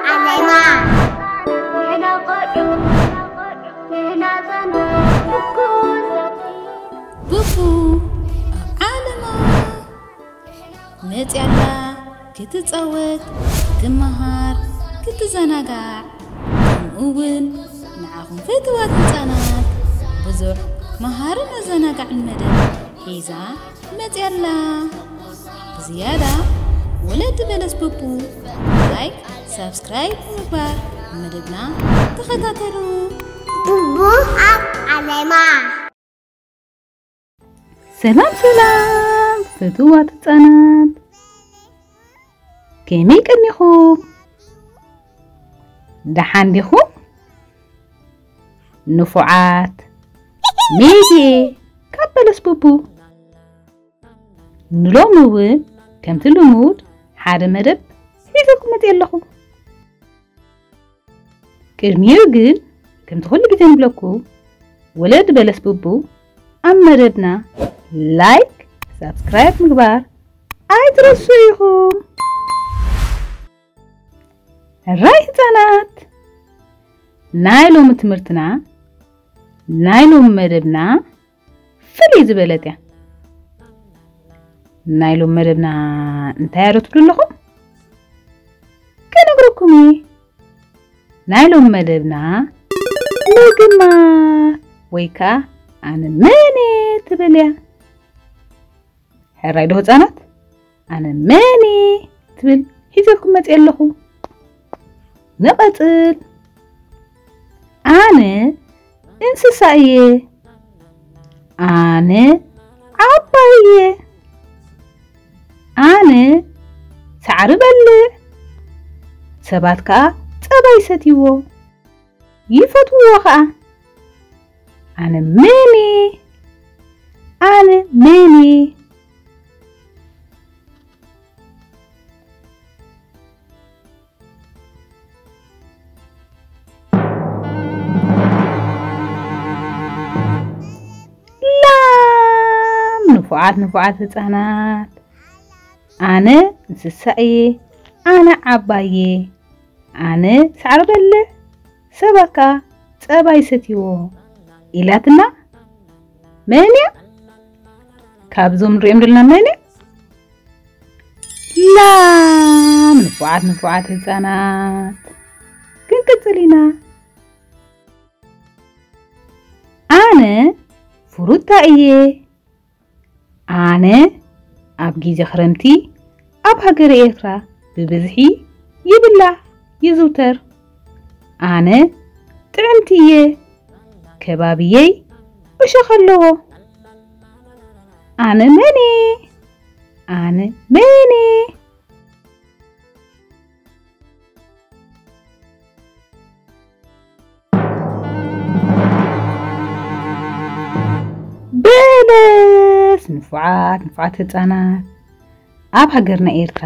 ዓለማ። ቡቡ ኣብ ዓለማ መፅያላ ክትፃወት፣ ክትመሃር፣ ክትዘናጋዕ፣ ከምኡ እውን ንዓኹም ፍትዋት ህፃናት ብዙሕ መሃርን ኣዘናጋዕን መደብ ሒዛ መፅያላ። ብዝያዳ ወለዲ በለስ ቡቡ ላይክ፣ ሳብስክራይብ ብምግባር መደብና ተኸታተሉ። ቡቡ ኣብ ዓለማ። ሰላም ሰላም ፍትዋት ህፃናት፣ ከመይ ቀኒኹም? ደሓን ዲኹም? ንፉዓት። ሜጌ ካብ በለስ ቡቡ። ንሎሚ እውን ከምቲ ልሙድ ሓደ መደብ ሒዘኩም መፅየ ኣለኹ። ቅድሚኡ ግን ከምቲ ኩሉ ግዜ ንብለኩም፣ ወለዲ በለስ ቡቡ ኣብ መደብና ላይክ፣ ሳብስክራይብ ምግባር ኣይትረስዑ ኢኹም። ሕራይ ህፃናት፣ ናይ ሎሚ ትምህርትና፣ ናይ ሎሚ መደብና ፍልይ ዝበለት እያ። ናይ ሎም መደብና እንታይ እያ ዶ ትብሉ ኣለኹም? ከነግረኩም እየ። ናይ ሎም መደብና ምግማት ወይ ከዓ ኣነ መን እየ ትብል እያ። ሕራይ ዶ ህፃናት? ኣነ መን እየ ትብል ሒዘልኩም መፅየ ኣለኹ። ንቐፅል። ኣነ እንስሳ እየ። ኣነ ዓባይ እየ። ኣነ ሳዕሪ በልዕ። ሰባት ከዓ ፀባ ይሰትይዎ ይፈትውዎ ከዓ። ኣነ መን እየ? ኣነ መን እየ? ላም ንፉዓት ንፉዓት ህፃናት፣ ኣነ እንስሳ እየ። ኣነ ዓባይ እየ። ኣነ ሳዕሪ በልዕ፣ ሰባት ከዓ ፀባ ይሰትይዎ ኢላትና። መን እያ? ካብዞም ንሪኦም ዘለና መን እያ? ላም ንፉዓት ንፉዓት ህፃናት፣ ክንቅፅል ኢና። ኣነ ፍሩታ እየ። ኣነ ኣብ ግዜ ክረምቲ ኣብ ሃገረ ኤርትራ ብብዝሒ ይብላዕ ይዝውተር። ኣነ ጥዕምቲ እየ። ከባቢየይ እሾኽ ኣለዎ። ኣነ መን እየ? ኣነ መን እየ? በለስ ንፉዓት ንፉዓት ህፃናት፣ ኣብ ሃገርና ኤርትራ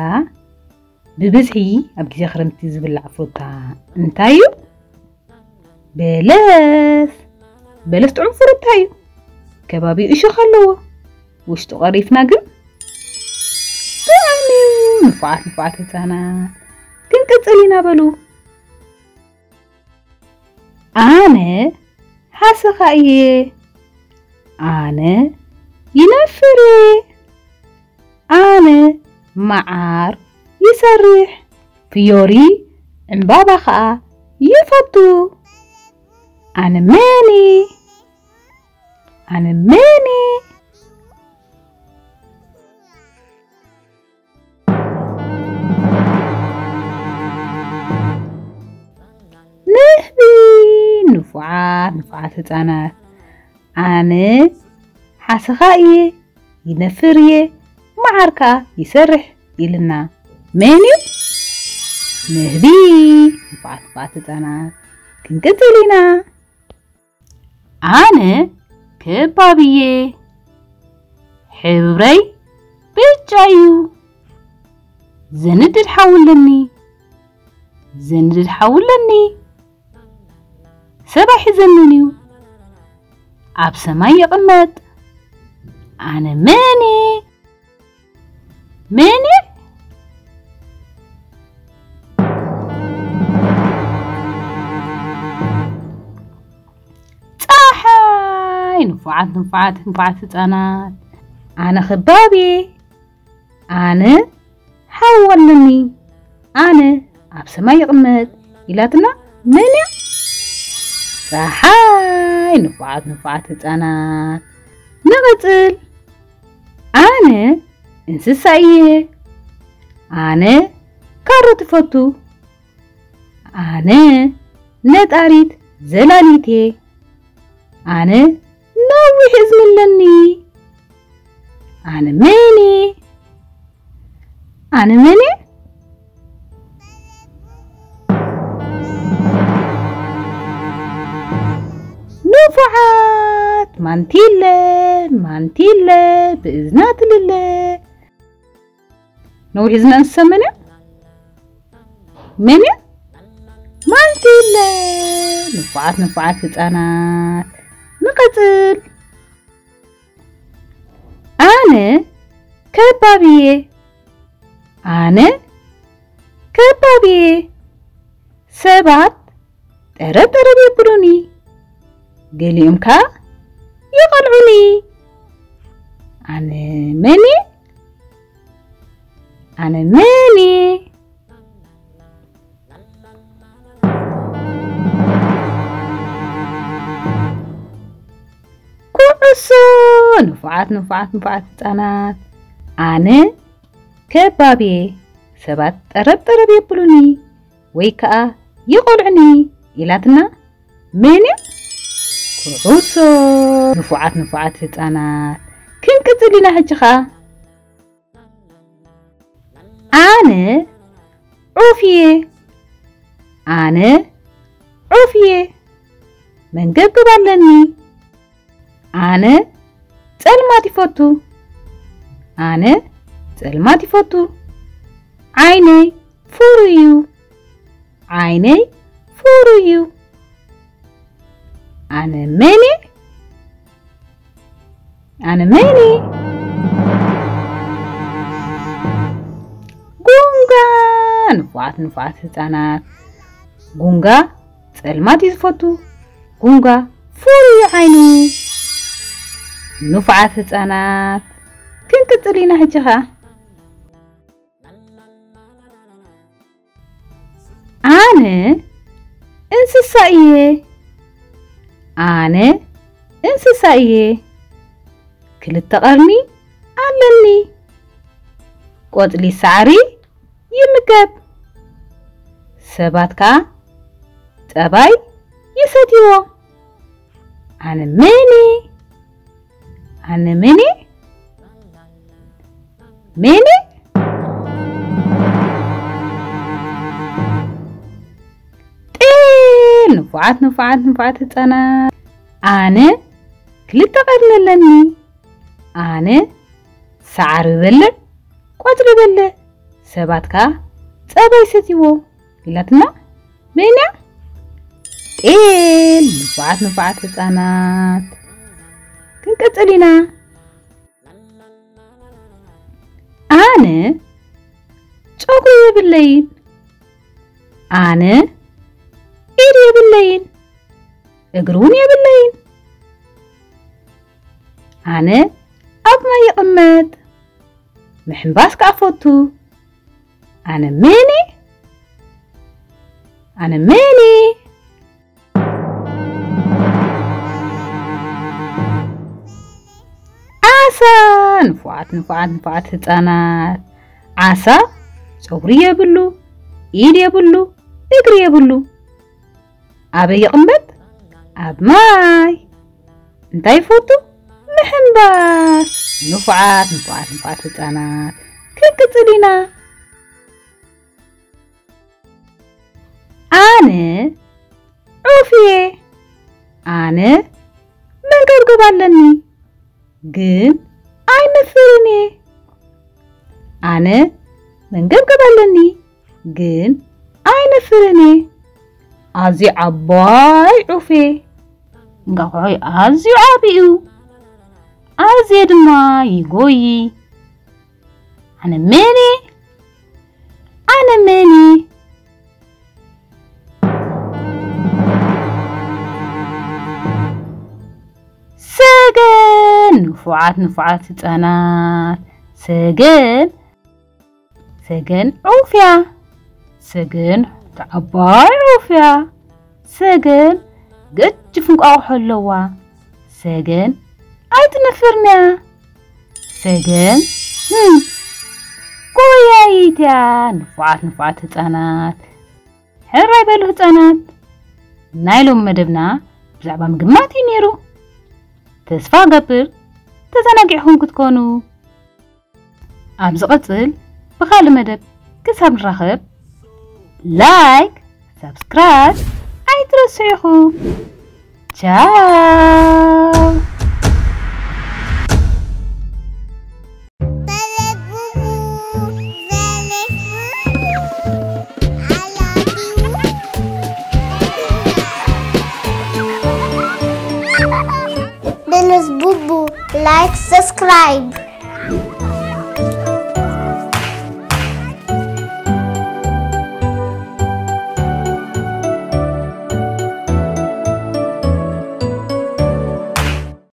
ብብዝሒ ኣብ ግዜ ክረምቲ ዝብላዕ ፍሩታ እንታይ እዩ? በለስ። በለስ ጥዑም ፍሩታ እዩ። ከባቢኡ እሾኽ ኣለዎ። ውሽጡ ቀሪፍና ግን ጥዑም እዩ። ንፉዓት ንፉዓት ህፃናት፣ ክንቅፅል ኢና በሉ። ኣነ ሓሰኻ እየ። ኣነ ይነፍር እየ። ኣነ መዓር ይሰርሕ። ፍዮሪ ዕምባባ ኸኣ ይፈቱ። ኣነ መን እየ? ኣነ መን እየ? ንህቢ። ንፉዓት ንፉዓት ህፃናት፣ ኣነ ሓሰኻ እየ፣ ይነፍር እየ፣ መዓር ከዓ ይሰርሕ ኢልና። መን እዩ? ንህቢ። ንፉዓት ንፉዓት ህፃናት፣ ክንቅፅል ኢና። ኣነ ከባቢ እየ። ሕብረይ ብጫ እዩ። ዘንድድ ሓዊ ኣለኒ። ዘንድድ ሓዊ ኣለኒ። ሰብ ኣይሕዘንን እዩ። ኣብ ሰማይ ይቕመጥ። ኣነ መን እየ? መን እየ? ንፉዓት ንፉዓት ንፉዓት ህፃናት። ኣነ ኽባብ እየ። ኣነ ሓው ኣለኒ። ኣነ ኣብ ሰማይ ይቕመጥ ኢላትና። መን እያ? ፀሓይ። ንፉዓት ንፉዓት ህፃናት። ንቐፅል። ኣነ እንስሳ እየ። ኣነ ካሮት እፈቱ። ኣነ ነጣሪት ዘላሊት እየ። ኣነ ነዊሕ እዝኒ ኣለኒ። ኣነ መን እየ? ኣነ መን እየ? ንፉዓት ማንቲለ፣ ማንቲለ ብእዝና ትልለ። ነዊሕ እዝኒ እንስሳ መን እያ? መን እያ? ማንቲለ። ንፉዓት ንፉዓት ህፃናት። ንቐፅል። ኣነ ከባብ እየ። ኣነ ከባብ እየ። ሰባት ጠረብ ጠረብ የብሉኒ፣ ገሊኦም ከኣ ይቐልዑኒ። ኣነ መን እየ? ኣነ መን እየ? ኩዕሶ። ንፉዓት ንፉዓት ንፉዓት ህፃናት። ኣነ ከባብ እየ። ሰባት ጠረብ ጠረብ የብሉኒ ወይ ከዓ ይቖልዑኒ ኢላትና። መን እያ? ኩዕሶ። ንፉዓት ንፉዓት ህፃናት። ክንቅፅል ኢና ሕጂ ኸዓ። ኣነ ዑፍ እየ። ኣነ ዑፍ እየ። መንገብገብ ኣለኒ። ኣነ ጸልማት ይፈቱ። ኣነ ጸልማት ይፈቱ። ዓይነይ ፍሩይ እዩ። ዓይነይ ፍሩይ እዩ። ኣነ መን እየ? ኣነ መን እየ? ጉንጋ። ንፉዓት ንፉዓት ህፃናት። ጉንጋ ጸልማት እዩ ዝፈቱ። ጉንጋ ፍሩይ ዓይኑ። ንፉዓት ህፃናት። ክንቅፅል ኢና ሕጂ ኸዓ። ኣነ እንስሳ እየ። ኣነ እንስሳ እየ። ክልተ ቀርኒ ኣለኒ። ቆጽሊ ሳዕሪ ይምገብ። ሰባት ከኣ ጸባይ ይሰትይዎ። ኣነ መን እየ? ኣነ መን እየ? መን እየ? ጤል። ንፉዓት ንፉዓት ንፉዓት ህጻናት። ኣነ ክልተ ቀርኒ ኣለኒ። ኣነ ሳዕሪ በልዕ፣ ቆጽሊ በልዕ፣ ሰባት ከኣ ጸባይ ሰትይዎ ኢላትና። መን እያ? ጤል። ንፉዓት ንፉዓት ህጻናት። ክንቅጽል ኢና። ኣነ ጨጉሪ የብለይን። ኣነ ኢድ የብለይን። እግሪ እውን የብለይን። ኣነ ኣብ ማይ ይቕመጥ። ምሕንባስ ከኣ ፈቱ። ኣነ መን እየ? ኣነ መን እየ? ዓሳ። ንፉዓት ንፉዓት ንፉዓት ህጻናት። ዓሳ ጸጉሪ የብሉ፣ ኢድ የብሉ፣ እግሪ የብሉ። ኣበይ ይቕመጥ? ኣብ ማይ። እንታይ ይፈቱ? ምሕንባስ። ንፉዓት ንፉዓት ንፉዓት ህጻናት። ክንቅጽል ኢና። ኣነ ዑፍ እየ። ኣነ መንገብገብ ኣለኒ፣ ግን ኣይነፍርን እየ። ኣነ መንገብገብ ኣለኒ፣ ግን ኣይነፍርን እየ። ኣዝዩ ዓባይ ዑፍ እየ። እንቋቑሖይ ኣዝዩ ዓቢ እዩ። ኣዝየ ድማ ይጎዪ። ኣነ መን እየ? ኣነ መን እየ? ሰገ። ንፉዓት ንፉዓት ህፃናት። ሰገን ሰገን ዑፍያ። ሰገን ተዓባይ ዑፍያ። ሰገን ገጅፍ እንቋቑሖ ኣለዋ። ሰገን ኣይትነፍርንያ። ሰገን ህም፣ ጎያይትያ። ንፉዓት ንፉዓት ህፃናት። ሕራይ በሉ ህፃናት። ናይ ሎም መደብና ብዛዕባ ምግማት እዩ ነይሩ። ተስፋ ገብር ተዘናጊዕኹም ክትኮኑ። ኣብ ዝቐጽል ብኻልእ መደብ ክሳብ ንራኸብ፣ ላይክ፣ ሳብስክራይብ ኣይትረስዑ ኢኹም። ቻው። Dennis Bubu, like, subscribe.